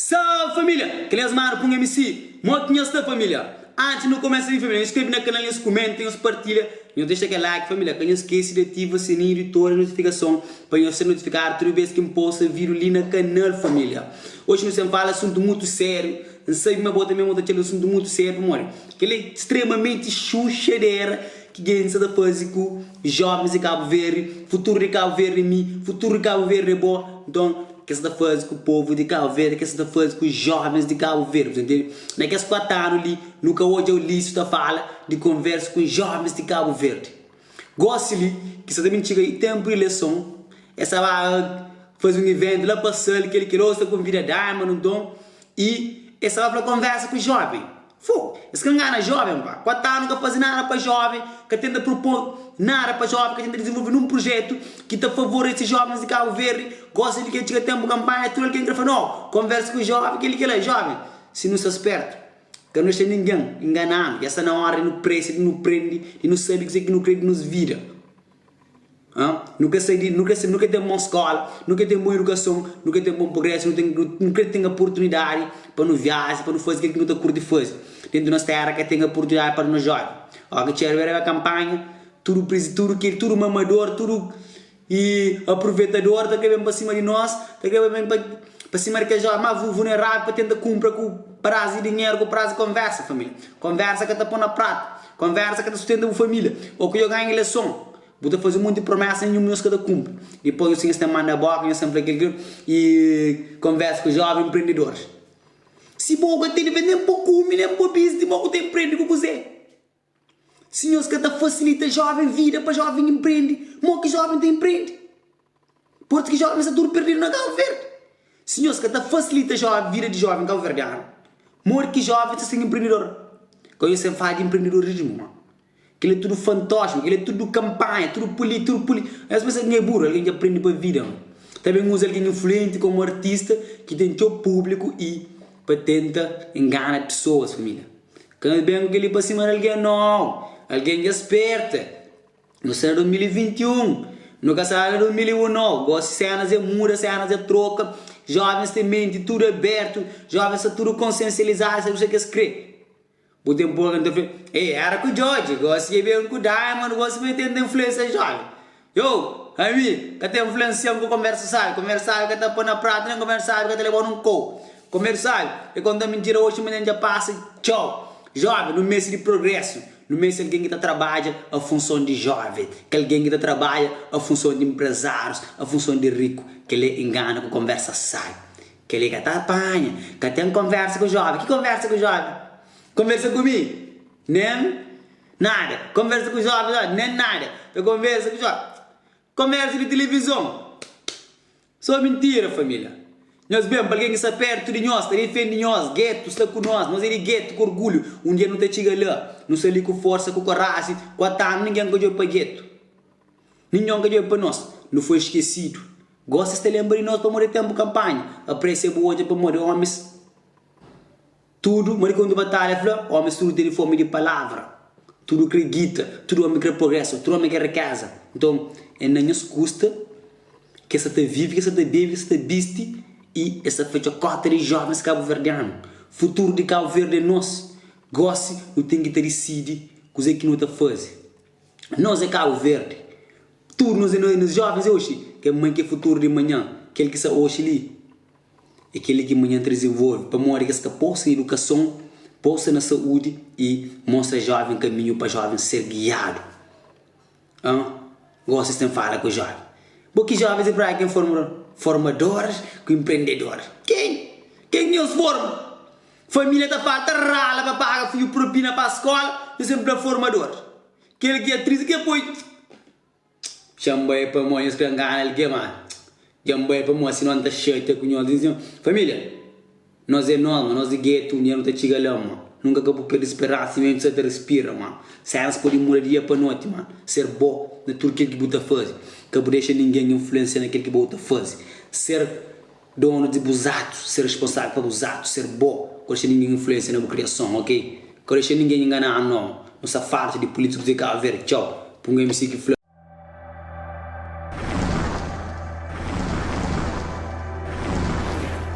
Salve família! Kel es manu pun MC Mo ki nhos sta família? Antis nu kumesa mi família nhos skrebe na kanal nhos kumenta nhos partilha nhos dexa kel like família ka nhos skese di ativa sininhu di todas notifikason pa nhos ser notifikadu tudu bes ki N posta vídeo li na kanal família Oxi nu sen fala asuntu mutu sériu N sabe ma bo tanbe bo ta txal asuntu mutu sériu pamodi kel é stremamenti xuxadera ki gentis sa ta faze ku jovens di Kabu Verdi futuru di Kabu Verdi é mi futuru di Kabu Verdi é bo nton Ke sa ta faze ku povu di Kabu Verdi, ke sa ta faze ku jovens di Kabu Verdi, bu ta ntende? Na kes 4 anu li, nu ka odja Ulisses ta fala di konversa ku jovens di Kabu Verdi. Gosi li, ki sa ta ben txiga tenpu di ileson, es sa ba faze un iventu la pa Sal, kel kel otu ta konvida Diamond, nton, i es sa ba fla konversa ku joven. Fogo! Es ka ngana joven pá. 4 anu ka faze nada pa joven, ka tenta propô nada pa joven, ka tenta dizenvolve nun prujetu ki ta favorese jovens di Kabu Verdi. Gosi di ke txiga tenpu kanpanha, tudu algen kre fla, no, konversa ku joven, keli kela. Joven, si nu sta spertu, ka nu dexa ningen ingana-nu. Dja sta na ora di nu prese, di nu prende, di nu sabe kuzê ki nu kre di nos vida. Nu ka sai di, nu ka sai, nu ka ten bon skola, nu ka ten bon idukason, nu ka ten bon progresu, nu ten, nu ka ten oportunidadi pa nu viaja, pa nu faze kel ki nu ta kurti faze. Dentu nos tera ka ten oportunidadi pa nos joven. Ora ki txeu riba kanpanha, tudu prisi, tudu kel, tudu mamador, tudu i aproveitador ta kre ben pa sima di nos, ta kre ben pa pa sima di kes joven mas vulnerável pa tenta kunpra ku pras di dinheru, ku pras di konversa, familia. Konversa ka ta pô na pratu, konversa ka ta sustenta bu familia. Ô ki djo ganha ileson, Bu ta faze un monti promesa ninhun nhos ka ta kunpri. Dipôs nhos ten manda boka, nhos ten fla kel kel i konversa ku joven enprendedoris. Si bo ka tene nen pa kume nen pa bisti, mo ku ta enprende ku kuzê? Si nhos ka ta fasilita joven vida pa joven enprende, mo ki joven ta enprende? Pur ki joven sta tudu perdidu na Kabu Verdi. Si nhos ka ta fasilita joven vida di joven kabuverdianu, modi ki joven ta ser enprendedor? Ka nhos sen fala di enprendedorismu, ma. Kel é tudu fantoxi, kel é tudu kanpanha, tudu puli, tudu puli. Es pensa ki nha é buru, algen dja prende pa vida. Ta ben uza algen influenti komu artista ki ten txeu públiku i pa tenta ingana pesoas, família. Ka nhos ben ku kel-li pa sima di algen, nau. Algen dja sperta. Nu sta na 2021, nu ka sta na 2001, nau. Gósi sénas dja muda, sénas dja troka. Jóvens ten menti tudu abértu, jóvens sta tudu konsiensializadu, sabe kuzê ki es krê. Bu ten pô algen ta fla, Ei, éra ku Djodje, gósi dja ben ku Diamond, gósi ma el tenta influensia jóven. Yo, ami, ka ta influensia-m ku konbérsu sábi. Konbérsu sábi ka ta pô na pratu, nen konbérsu sábi ka ta leba-u nun kou. Konbérsu sábi é konta mintira oxi, manhan dja pasa, txau. Jóven, nu meste di progrésu. Nu meste algen ki ta trabadja a funson di jóven, ka algen ki ta trabadja a funson di enprezárius, a funson di riku. Kel-li é ingana ku konbérsa sábi. Kel-li ka ta panha. Ka ten konversa ku jóven. Ki konversa ku jóven? Konversa ku mi? Nen nada. Konversa ku jóven, jóven? Nen nada. Ta konversa ku jóven. Konversa di tilivizon. Sô mintira, família. Nhos ben pa algen ki sta pértu di nhos, ta difende nhos. Getu sta ku nos. Nos é di getu ku orgulhu. Un dia nu ta txiga la. Nu sta li ku forsa, ku koraji, ku atanu. Ningen ka djobe pa getu. Ninhon ka djobe pa nos. Nu foi skesidu. Gosi es ta lenbra di nos pamodi é tenpu kanpanha. Apresia bu odja pamodi omis tudu, modi ki un di batalha fla, omis tudu tene fomi di palavra, tudu kre guita, tudu omi kre progresu, tudu omi kre rikeza. Nton, é na nhos kusta ki es sa ta vive, ki es sa ta bebe, ki es sa ta bisti y es sa fetxa kota di jovens kabuverdianu. Futuru di Kabu Verdi é nos. Gosi nu ten ki ta disidi kuze ki nu ta faze. Nos é Kabu Verdi. Tudu nos é nos jovens é oxi, kel mãe ki é futuru di manhan, kel ki sta oxi li é kel ki manhan ta dizenvolve, pamodi ki es ka posa na idukason, posa na saúdi i mostra joven kaminhu pa joven ser giadu. An, gosi es ten fala ku joven. Bo ki jovens di Praia ken forma formadoris ku empreendedoris? Ken? Ken ki nhos forma? Familia ta falta rala pa paga fidju propina pa skola, nhos ten fla formadoris. Kel ki atris ki poi Dja-m bai pamodi nhos kre ngana algen ma Dja-m bai pamodi sinon N ta xatia ku nhos Di Família Nos é nos ma nos di getu Un dia nu ta txiga la ma Nunka ka bu perde speransa Simenti bu sa ta respira ma Sénas pode muda di dia pa noti ma Ser bo na tudu kel ki bu ta faze Ka bu dexa ningen influensia na kel ki bo ta faze Ser Donu di bus atus, ser responsável pa bus atus, ser bo, ka dexa ninguém influencia na bu criason, ok? Ka dexa ninguém engananu, no, nu sta fartu di políticos di Cabo Verde, txau, pa un MC ki fla.